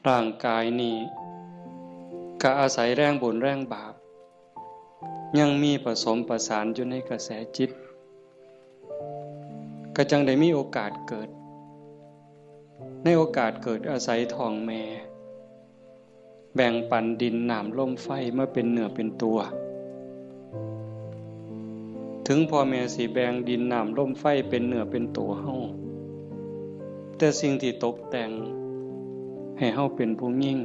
ຮ່າງກາຍນີ້ກະອາໄສແຮງບຸນແຮງບາບ ຍັງມີປະສົມປະສານຢູ່ໃນກະແສຈິດ ກະຈັ່ງໄດ້ມີໂອກາດເກີດ. ໃນໂອກາດເກີດອາໄສທ້ອງແມ່ ແບ່ງປັນດິນນ້ຳລົມໄຟມາເປັນເນື້ອເປັນຕົວ. ເຖິງພໍ່ແມ່ຊິແບ່ງດິນນ້ຳລົມໄຟເປັນເນື້ອເປັນຕົວເຮົາ, ແຕ່ສິ່ງທີ່ຕົກແຕ່ງໃຫ້ເຮົາເປັນຜູ້ຍິງ,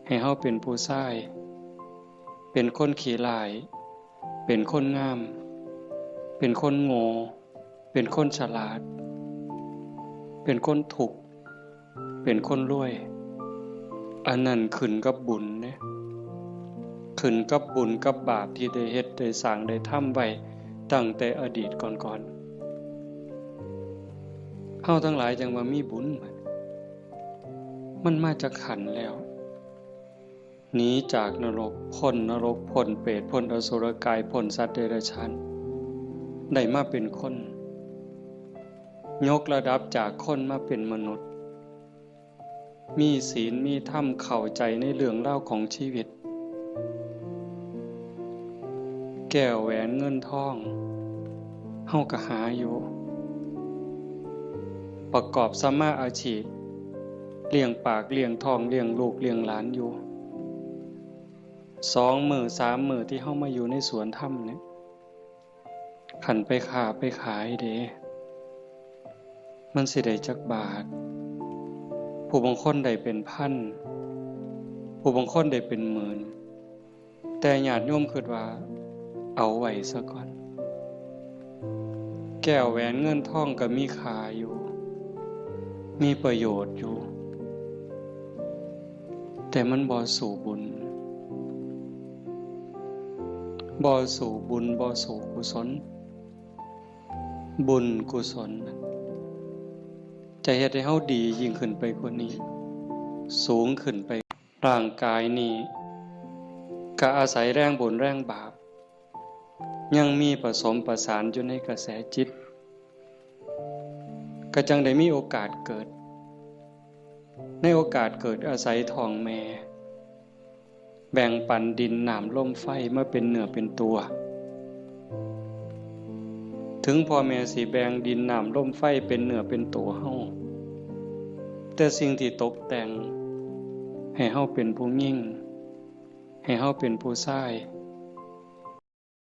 ໃຫ້ເຮົາເປັນຜູ້ຊາຍ, ເປັນຄົນຂີ້ຮ້າຍ, ເປັນຄົນງາມ, ເປັນຄົນໂງ່, ເປັນຄົນສະຫຼາດ, ເປັນຄົນທຸກ, ເປັນຄົນລວຍ, ອັນນັ້ນຂຶ້ນກັບບຸນເດ້, ຂຶ້ນກັບບຸນກັບບາບທີ່ໄດ້ເຮັດໄດ້ສ້າງໄດ້ທຳໄວ້ຕັ້ງແຕ່ອະດີດກ່ອນໆ. ເຮົາທັງຫຼາຍຈັ່ງວ່າມີບຸນ, ມັນມາຈາກຂັ້ນແລ້ວ. ໜີຈາກນະລົກ, ພົ້ນນະລົກ, ພົ້ນເປດ, ພົ້ນອະສຸລະກາຍ, ພົ້ນສັດເດຍລະສານ, ໄດ້ມາເປັນຄົນ, ຍົກລະດັບຈາກຄົນມາເປັນມະນຸດ, ມີສິນມີທຳ, ເຂົ້າໃຈໃນເລື່ອງລາວຂອງຊີວິດ. ແກ້ວແຫວນເງິນທອງ ເຮົາກະຫາຢູ່, ປະກອບສຳມາອາຊີບ, ລ້ຽງປາກລ້ຽງທ້ອງ, ລ້ຽງລູກລ້ຽງຫຼານຢູ່. ສອງມື້ສາມມື້ທີ່ເຮົາມາຢູ່ໃນສວນທຳນີ້, ຄັນໄປຄ້າໄປຂາຍເດ, ມັນຊິໄດ້ຈັກບາດ? ຜູ້ບາງຄົນໄດ້ເປັນພັນ, ຜູ້ບາງຄົນໄດ້ເປັນໝື່ນ. ແຕ່ຍາດໂຍມຄິດວ່າເອົາໄວ້ສາກ່ອນ. ແກ້ວແຫວນເງິນທອງກໍມີຄ່າຢູ່, ມີປະໂຫຍດຢູ່, ແຕ່ມັນບໍ່ສູ້ບຸນ, ບໍ່ສູ້ບຸນ, ບໍ່ສູ້ກຸສົນ. ບຸນກຸສົນນັ້ນຈະເຮັດໃຫ້ເຮົາດີຍິ່ງຂຶ້ນໄປກວ່ານີ້, ສູງຂຶ້ນໄປ. ຮ່າງກາຍນີ້ກະອາໄສແຮງບຸນແຮງບາບ ຍັງມີປະສົມປະສານຢູ່ໃນກະແສຈິດ, ກະຈັ່ງໄດ້ມີໂອກາດເກີດ. ໃນໂອກາດເກີດອາໄສທ້ອງແມ່ ແບ່ງປັນດິນນ້ຳລົມໄຟມາເປັນເນື້ອເປັນຕົວ. ເຖິງພໍ່ແມ່ຊິແບ່ງດິນນ້ຳລົມໄຟເປັນເນື້ອເປັນຕົວເຮົາ, ແຕ່ສິ່ງທີ່ຕົກແຕ່ງໃຫ້ເຮົາເປັນຜູ້ຍິງ, ໃຫ້ເຮົາເປັນຜູ້ຊາຍ,